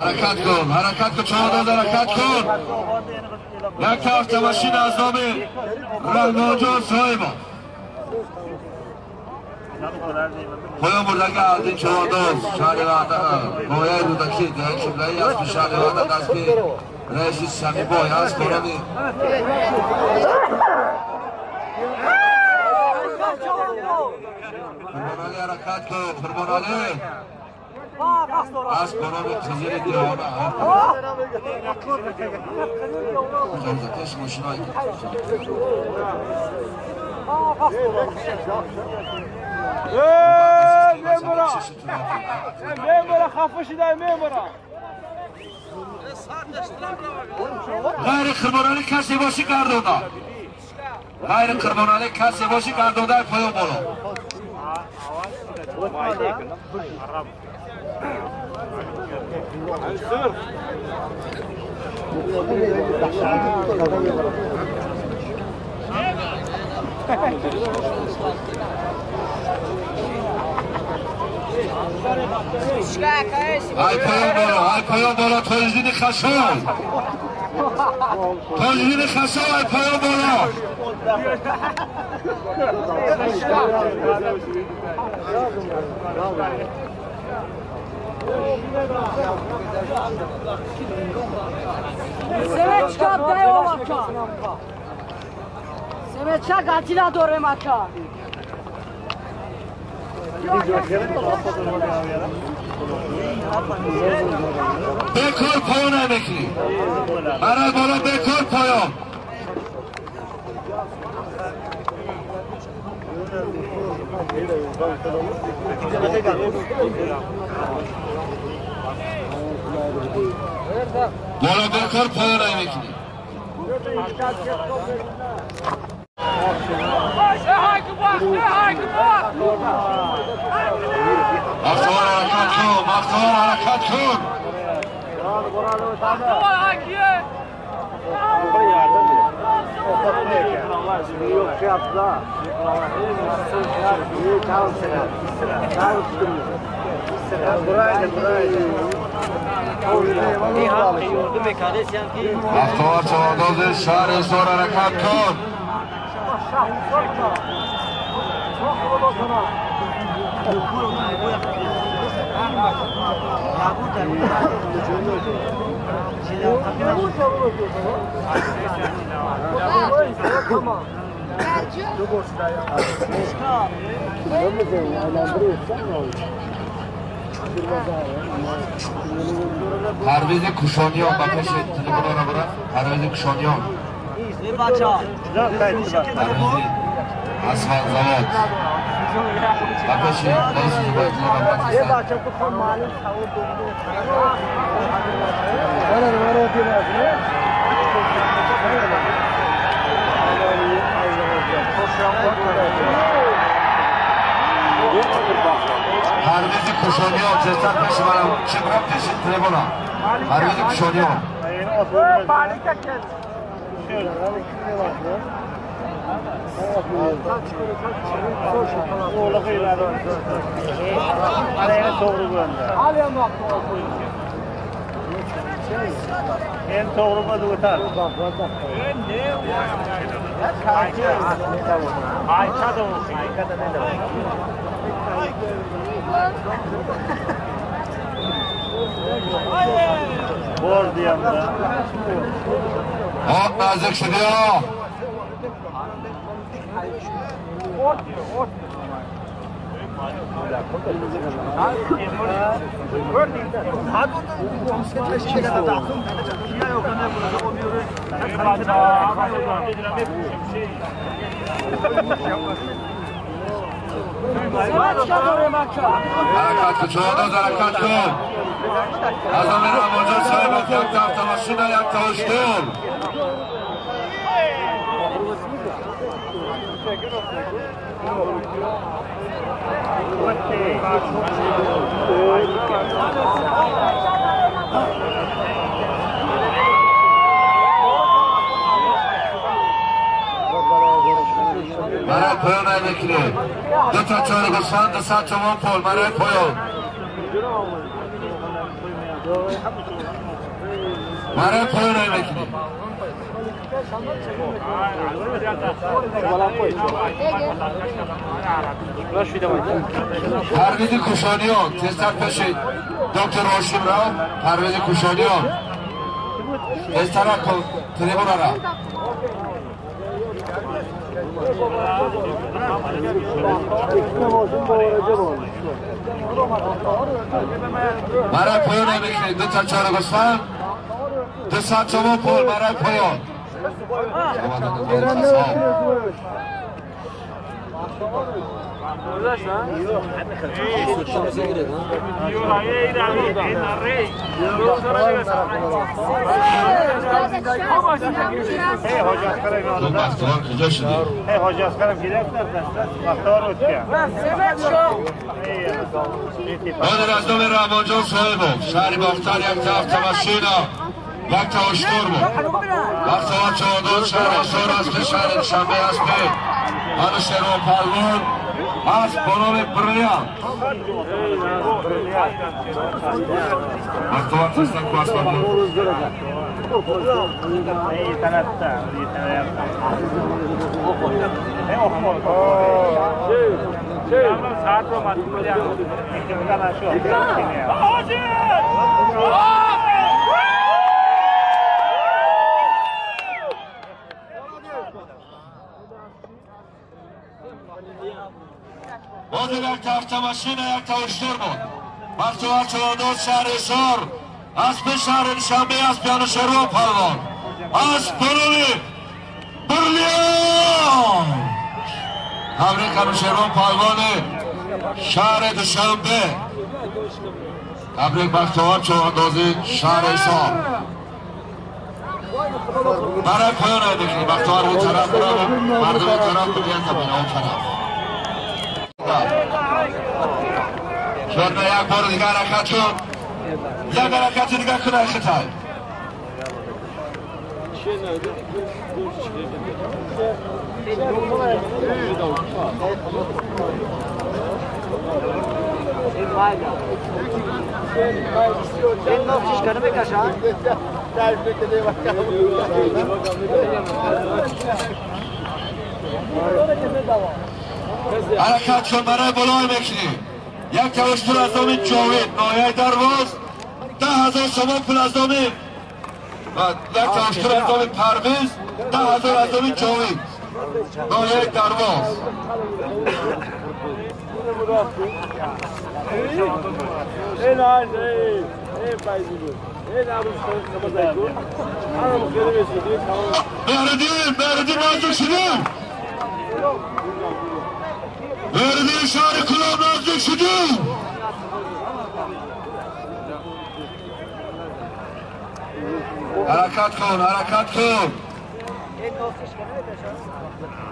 Ҳаракат кун, ҳаракат кун, чордоз ҳаракат кун. Як автомашина аз номи Раҳмонҷон Соҳибов. Поён бурдаги аз ин чордоз шаҳри Ваҳдат, ноҳияи Рӯдакӣ, деҳаи Шиблаи аст, шаҳри Ваҳдат аст, ки раиси Самибой аст, бо номи Қурбоналӣ. Ҳаракат кун, Қурбоналӣ аз бо номи Қизили Девона. Пеш мошинои Мемора, мемора, хафа шудай, мемора. Ғайри Қурбоналӣ касе бошӣ гардонда, ғайри Қурбоналӣ касе бошӣ гардонда, поён боло. Ай поён боло, ай поён боло, Тоҷиддини Хашой, Тоҷиддини Хашой, ай поён боло. Семечка дай овака. Семечка гатила дорем ака. Бекор поён намекунӣ. Барои боло бекор поён. Боло бекор поён намекунӣ. Бахтовар ҳаракат кун, Бахтовар ҳаракат кун. Бахтовар чавандози шаҳри Ҳисор, ҳаракат кун. Парвизи Кушониён ба пеши телефонро бара. Парвизи Кушониён. Парвизи асфалт завод. Ба пеши раиси Зубайдулло Раҳмат. Парвизи Кушониён тезтар пеши манам чӣ бирам пеши телефона. Парвизи Кушониён. Ҳо наздик шудиё. Ҳаракат кун, чордоз ҳаракат кун. Аз номи Раҳмонҷон Соҳибов якта автомашина, якта ҳуштур. Барои поён намекунем. Ду та чори гӯсфанд, 200 сомон пул барои поён. برای پایان رای میکنیم. پرویز کوشانیان تستر پشید دکتر هاشم را پرویز کوشانیان تستر تریبون را برای پایان نمیکنید. 2 تا 4 گوسفند 200 تومان پول برای پایان. تو بختیار کجا شدی؟ حاجی اصغرم گرفت بختیار رو کرد. بعد از نام روانجان صاحبم شهر باختر یک تا هفت ماشینا یک تا اشتر بود. بختیار چهاردار شهر آثار است که شهر دوشنبه است که انوشیروان پهلوان از با نام بریلیان. بختیار تستن که اسبم بود. باز یک تا هفت ماشین یک تا اشتر بود. بختیار چهاردار شهر حصار اسب شهر دوشنبه اسب انوشیروان پهلوان اسب بریلیان. تبریک انوشیروان پهلوان شهر دوشنبه. تبریک بختیار چهارداز شهر حصار. برای پایان رای بکنید. بختیار اون طرف برای مردم اون طرف بگیرن تا اون طرف. شد یک بار دیگه حرکت کن. یک حرکت دیگه کن خطای. حرکت کن برای بالای میکنی. یک تا اشتر از نام جاوید ناحیه درواز 10,000 سومان پول از نام یک تا اشتر از نام پرویز 10,000 از نام جاوید ناحیه درواز. مهردین نزدیک شدیم. مهردین شهر کلام نزدیک شدیم. حرکت کن حرکت کن.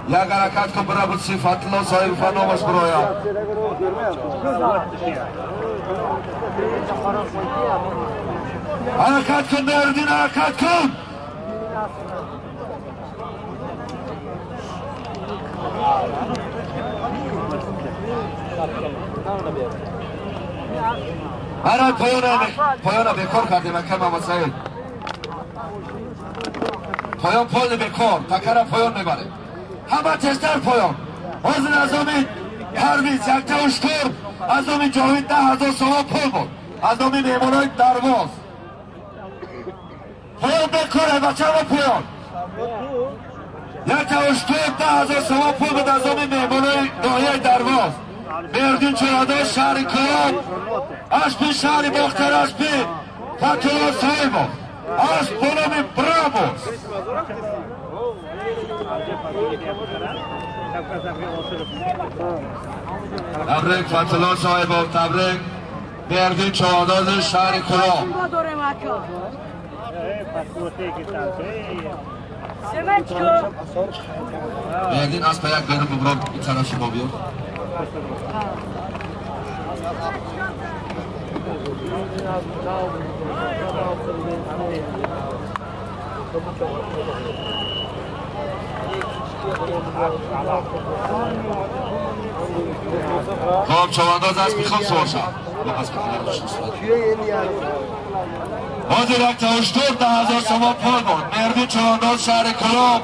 یک حرکت کن برای بود صفت الله صاحب فنامش برایم. حرکت کن مهردین حرکت کن. برای پایان بیکار کردیم اکر محمد سعید. پایان پول بیکار تکر پایان میبره. همه تستر پایان. حاضر از نام پرویز یک تا اشتر از نام جاوید 10,000 سومان پول بود از نام مهمانای درواز. پایان بیکاره بچه همه پایان. یک تا اشتر 10,000 سومان پول بود از نام مهمانای ناحیه درواز. مهردین چرادار شهر کلاب اسب شهر باختر اسب فتح‌الله صاحبov اسب به نام برابوس. تبریک فتح‌الله صاحبov تبریک مهردین چرادار شهر کلاب. مهردین اسب یک بیرون ببرم این طرف شما بیار. خب چوانداز اسب میخوام سوار شم. اسب ҳозир як тавуштур 10,000 сомон пул буд. Меҳрдин Чавандоз шаҳри Кулоб,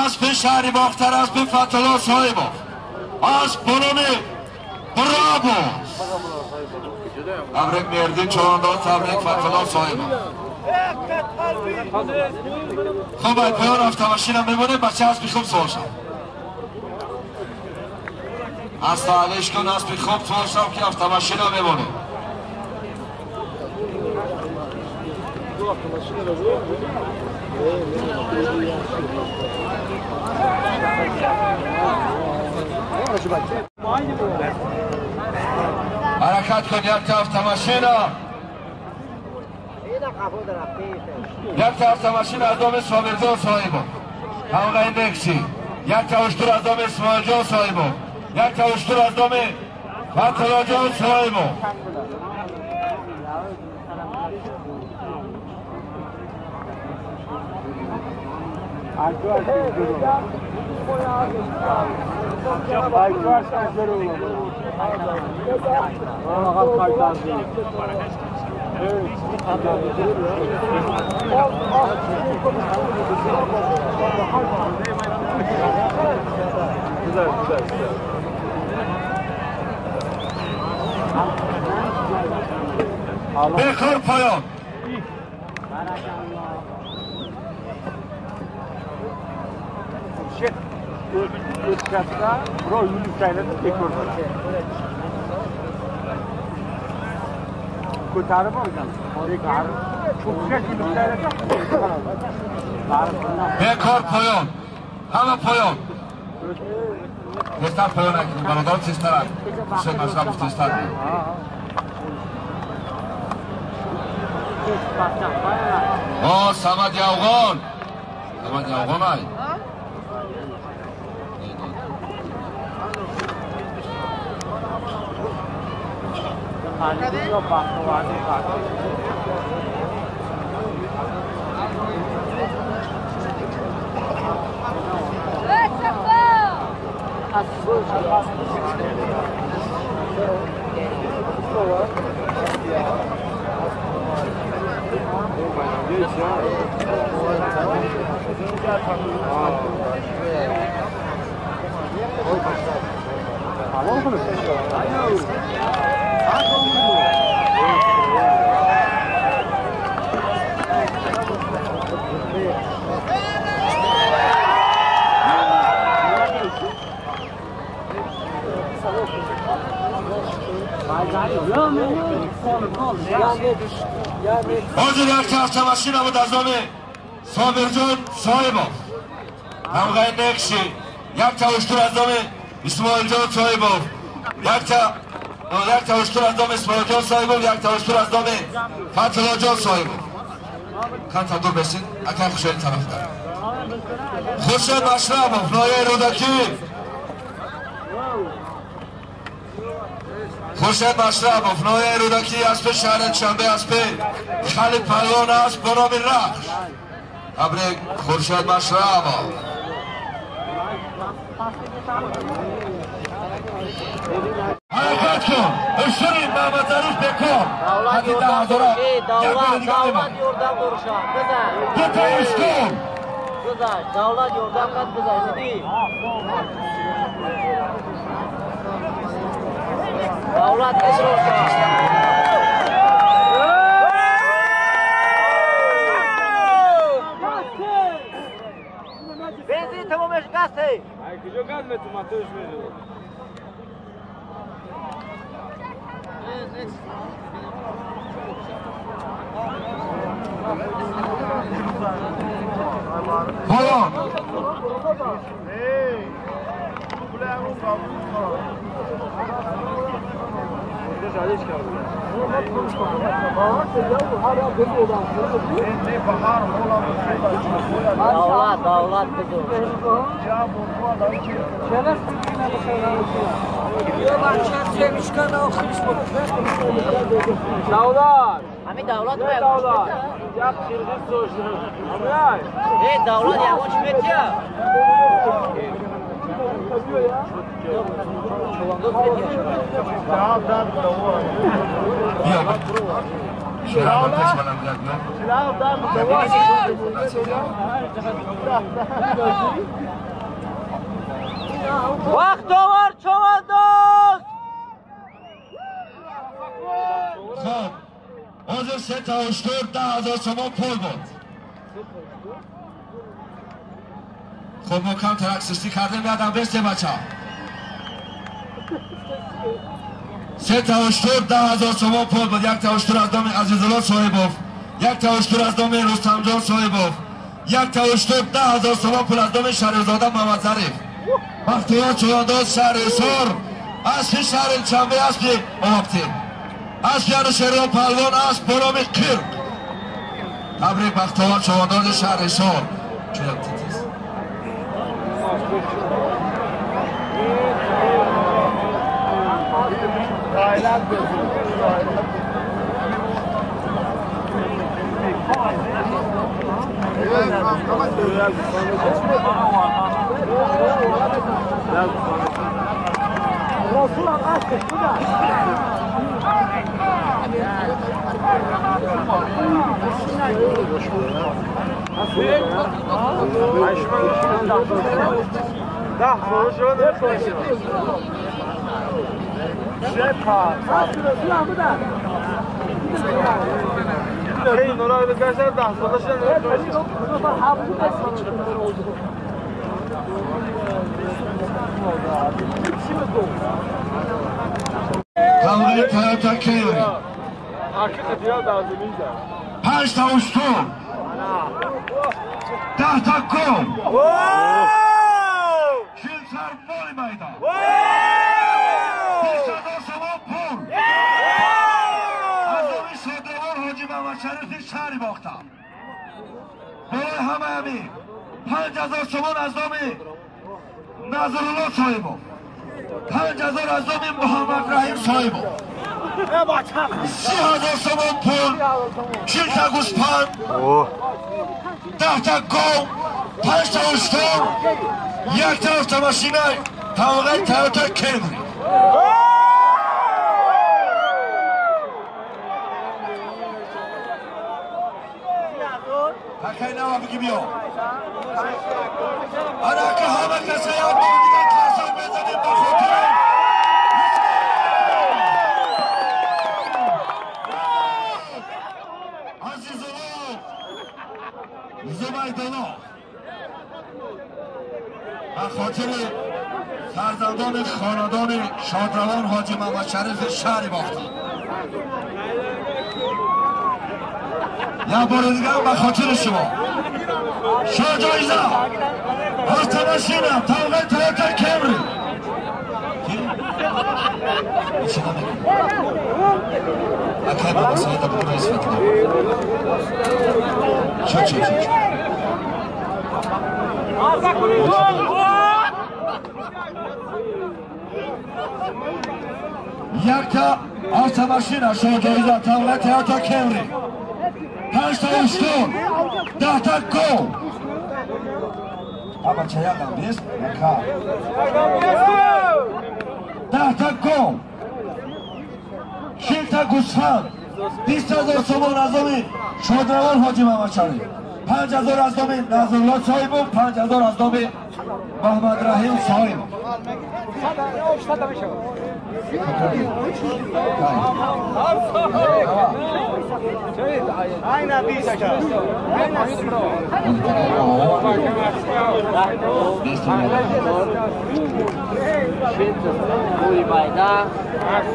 аспи шаҳри Бохтар, аспи Фатулло Соҳибов, асп бо номи Браво. Табрик Меҳрдин Чавандоз, табрик Фатулло Соҳибов. Хуб, ай поён автомашина мемонем, бача аспи хуб суол шав. Аста алиш кун, аспи хуб суол шав ки автомашина мемонем. Ҳаракат кун, якта автомашина. Якта автомашина аз номи Собирҷон Соҳибов, ҳамғаи Некси. Якта уштур аз номи Исмоилҷон Соҳибов, якта уштур аз номи Фатуллоҷон Соҳибов. Бекор поён. O'tkazsa, birov yulishaylar bekor bo'ladi. Ko'tarib olgan. Бекор поён. Ҳама поён. Тезтар поён акун, бародар, тезтар. Хуршед Машрапов тезтар. О, Самад Явғон. Самад Явғон ай. Ҳозир якта автомашина буд аз номи Собирҷон Соҳибов, ҳамғаи Некси. Якта уштур аз номи Исмоилҷон Соҳибов, якта уштур аз номи Исмоилҷон Соҳибов, якта уштур аз номи Фатуллоҷон Соҳибов. Канта дур бесин, акай Хушайни тарафдар. Хуршед Машрапов, ноҳияи Рӯдакӣ. Хуршед Машрапов, ноҳияи Рӯдакӣ, аспи шаҳри Душанбе, аспи Халид Палвон, асп бо номи Рахш. Табрик Хуршед Машрапов. Ҳаракат кун, уштури Маҳмадзариф бекор. Ҳадди 10,000 як бори дигар мемонад. Дута уштур. Давлат ёрдам кард, гузашт. Давлат бензин тамомеш газ. Ай куҷо газ метуматош меравад? Поён. Давлат, давлат бизор. Давлат. Ҳамин давлат давлат. Як қирғиз дошт. Э, давлат ягон чӣ метия? Бахтовар човандоз! خب حاضر 3 تا اشتر 10,000 سومان پول بود. خب ما کم ترک سستی کردیم یادم بسته بچه 3 تا اشتر 10,000 سومان پول بود. 1 تا اشتر از دام عزیزالله صاحبوف، 1 تا اشتر از دام رستمجان صاحبوف، 1 تا اشتر 10,000 سومان پول از دام شهرزاده محمد ظریف. بختیار چوبانداز شهر حصار، اسب شهر چنبه، اسب آبتین، اسب انوشیروان پهلوان، اسب به نام قرق. تبریک بختیار چوبانداز شهر حصار. چون تیتیس تمغه تایوتا کیوری 5 تا اشتر 10 تا گل 40 سر مال میدان 20,000 سومان پول از آن شادروان حاجی محمد شریف شهری باختم. برای همه همین 5,000 سومان از نام نظرالله صاحبو، 5,000 از نام محمد رحیم صاحبو، 30,000 سومان پول، 40 تا گوسفند، 10 تا گاو، 5 تا اشتر، 1 تا اتوماشین تمغه تایوتا کمری. تکای نوا بگی بیا. آره که همه کسی یاد بار دیگه کسا بزنیم به خاطر عزیزالله زبیدالله، به خاطر فرزندان خاندان شادروان حاجی محمد شریف شهری باختن. یه بار دیگه هم به خاطر شما شاه جایزه اتوماشین تمغه تایوتا کمری. اکای بابا سایت بگو رئیس فتنه چه چه چه 1 تا اتوماشین شاه جایزه تمغه تایوتا کمری، 5 تا اشتر، 10 تا گل. بچه یادم بیست 10 تا گل، 40 تا گوسفند، 20,000 سومان از نام شادروان حاجی محمد شریف، 5,000 از نام نظرالله صاحب، 5,000 از نام محمد رحیم صاحب.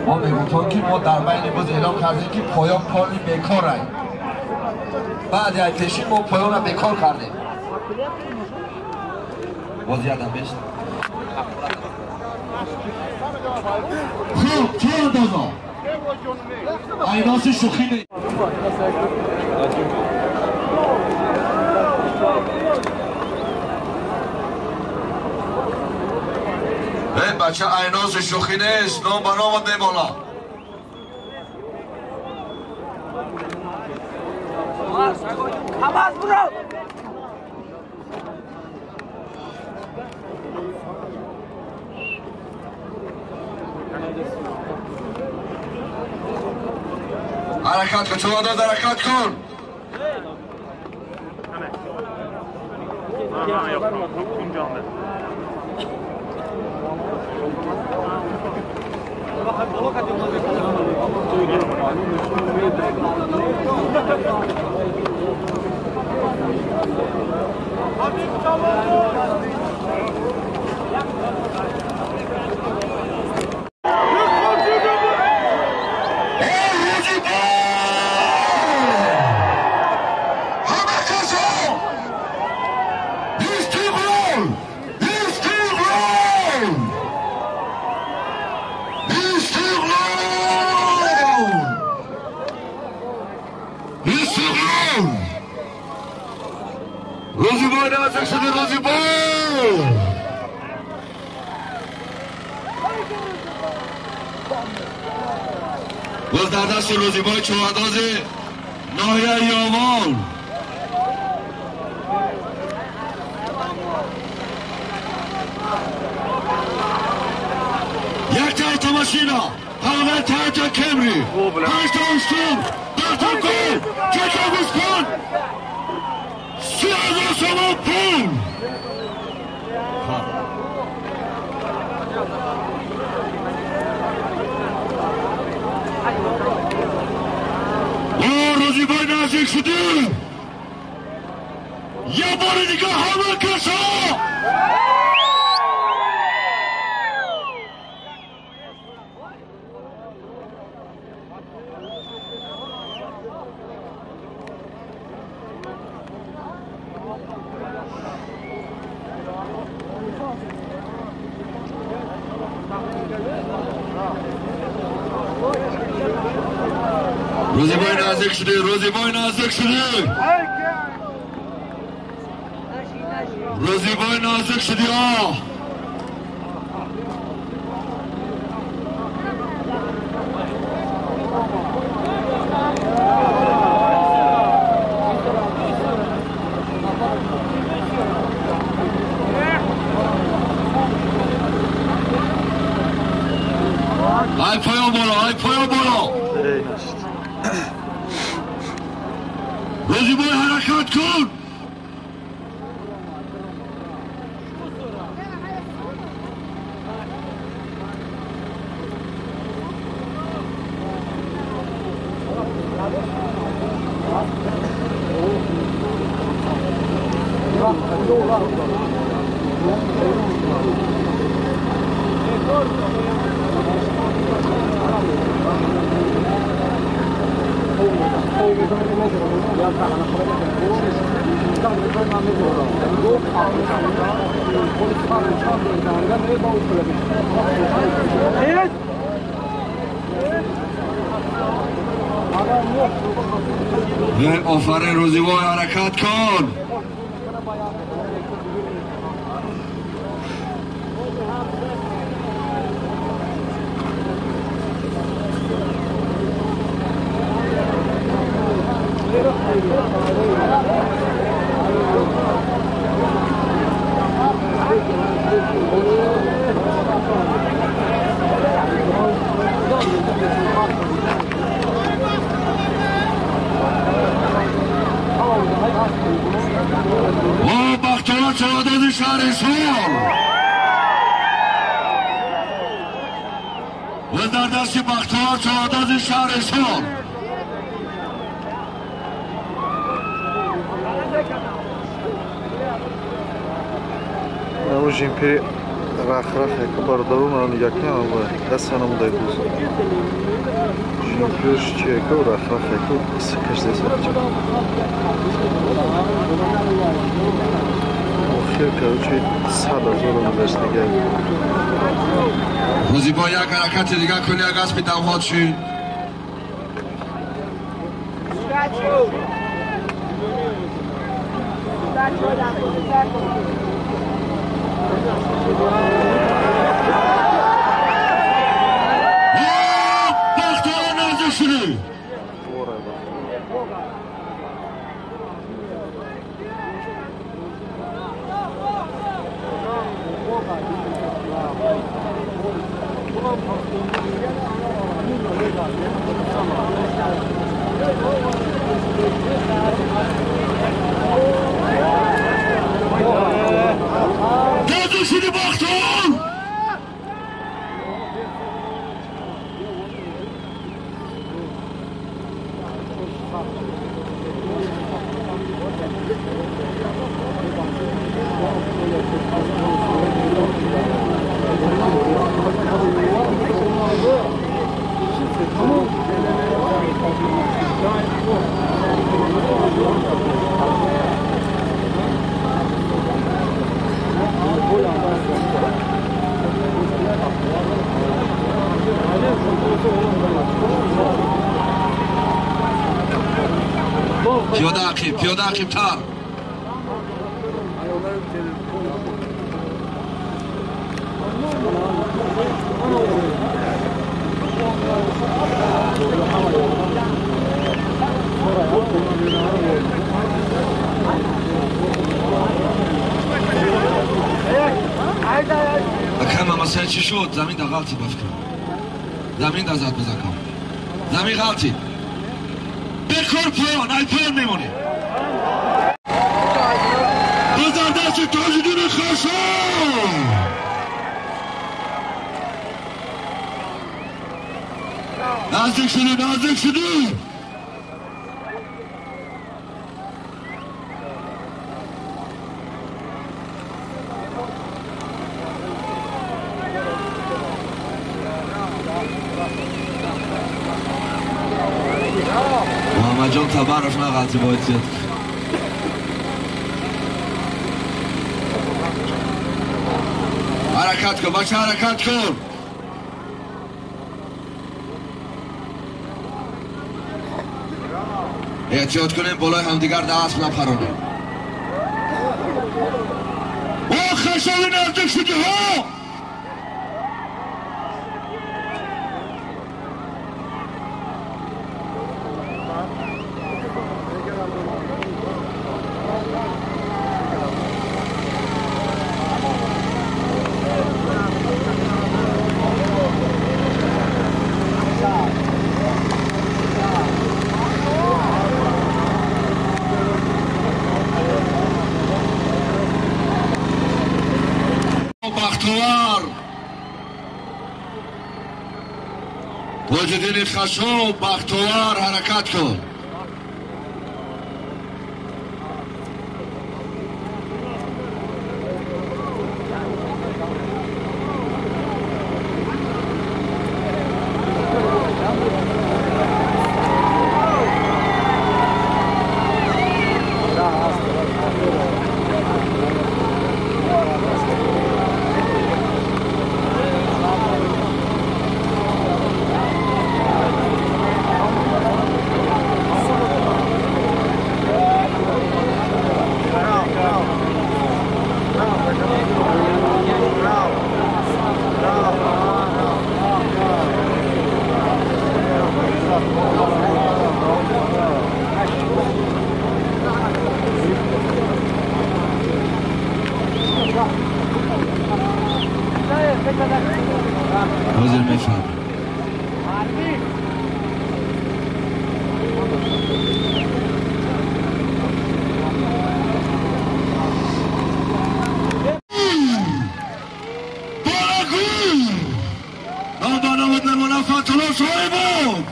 ما میگفتیم که ما در بین امروز اعلام کردیم که پایان کاری بیکار رای. بعد از پیشین ما پایان را بیکار کردیم. باز یادم بشت. خب چه اندازه؟ ایناس شوخی نیست. بچه ایناس شوخی نیست، نام به نام نمالا. حرکت کن چوبانداز، حرکت کن. روزیبای چوبانداز ناحیه یاوان. یک تا اتوماشینا، پاول تا کمری، 5 تا اشتر، 10 تا گل، 4 تا گوسفند، 30,000 سومان پول. روزیبای نزدیک شدی. یه بار دیگه همه کسا روزیبای نزدیک شدی، روزیبای نزدیک شدی، روزیبای نزدیک شدی. آه ای پایان بالا، ای پایان بالا. روزیبای حرکت کن. آفرین روزیبای حرکت کن. بختیار چوبانداز شهر سول و در دست بختیار چوبانداز شهر سول. Жимпи рах-рах яка бародару ман якням даст намудай буз. Жимпиш чи яка рах-рах яка кашдес вақт. Охир короче 100,000 гузашт дига. Рӯзи бо як ҳаракати дига куни як аспи давҳот шид. Бахтиёр наздик шудӣ. Пиёда ақиб, пиёда ақибтар. Акам масалан чӣ шуд? Замин да ғалтид ба фикрам. Замин да зад бизакам. Замин ғалтид. Бекор поён, ай поён мемонӣ. Бизан дасти Тоҷиддини Хашон. Наздик шудӣ, наздик шудӣ. Муҳаммадҷон Табаров нағалти бо эҳтиёт. Ҳаракат кун, бача, ҳаракат кун. Эҳтиёт кунем, болои ҳамдигар даст напаронем. О, Хашови, наздик шудӣ, ҳо! Бахтовар Тоҷиддини Хашов, Бахтовар, ҳаракат кун. Ҳозир мефаҳмем. Номба мемона Фатулло Соҳибов.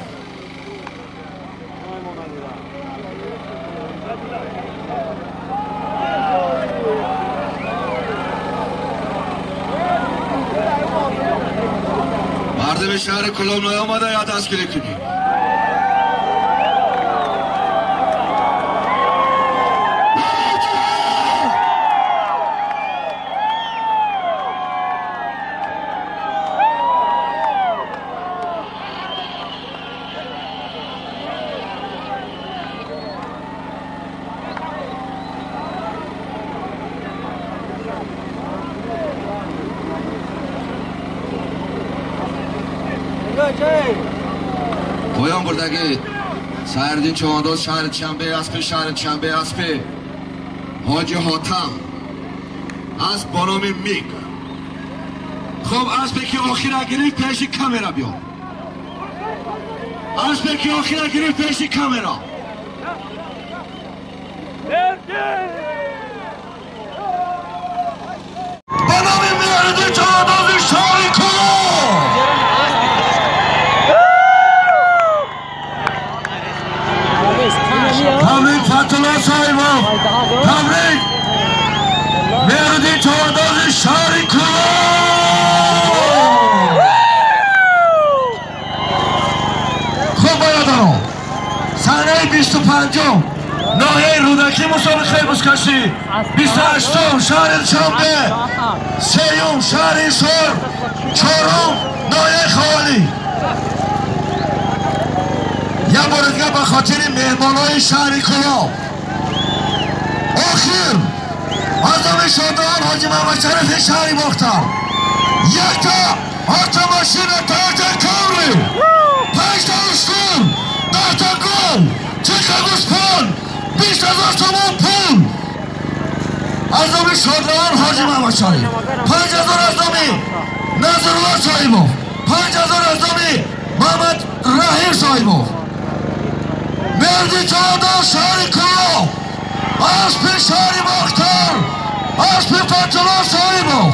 Мардуми шаҳри Кӯлоб наомада я дастгирӣ кунӣ. Поён бурдагӣ Сайриддин Чувандоз, шаҳри Душанбе, аспи шаҳри Душанбе, аспи Ҳоҷи Ҳотам, асп бо номи Миг. Хуб, аспе ки охира гирифт, пеши камера биё. Аспе ки охира гирифт, пеши камера. Ба номи Меҳриддин Чувандози шаҳри Кӯлоб. Табрик Фатулло Соҳибов, табрик Меҳриддин Чувандози шаҳри Кӯлоб. Хуб, бародарон, санаи 25-ум ноҳияи Рӯдакӣ мусобиқаи бузкашӣ, 28-ум шаҳри Душанбе, 3-юм шаҳри Ҳисор, 4-ум ноҳияи Ховалӣ. Як бори дигар ба хотири меҳмонҳои шаҳри Кӯлоб. номи шодравон Ҳоҷи Муҳаммадшарифи шаҳри Бохтар, якта автомашина Тойота Камри, панҷта устун, 10та гов, 40та гӯспанд, 20 000 сомон пул аз номи шодравон Ҳоҷи Муҳаммадшариф, 5000 аз номи Назрулло Соҳибов, 5000 аз номи Муҳаммад Раҳим Соҳибов. Мерди чавандоз шаҳри Кӯлоб, аспи шаҳри Бохтар, аспи Фатулло Соҳибов.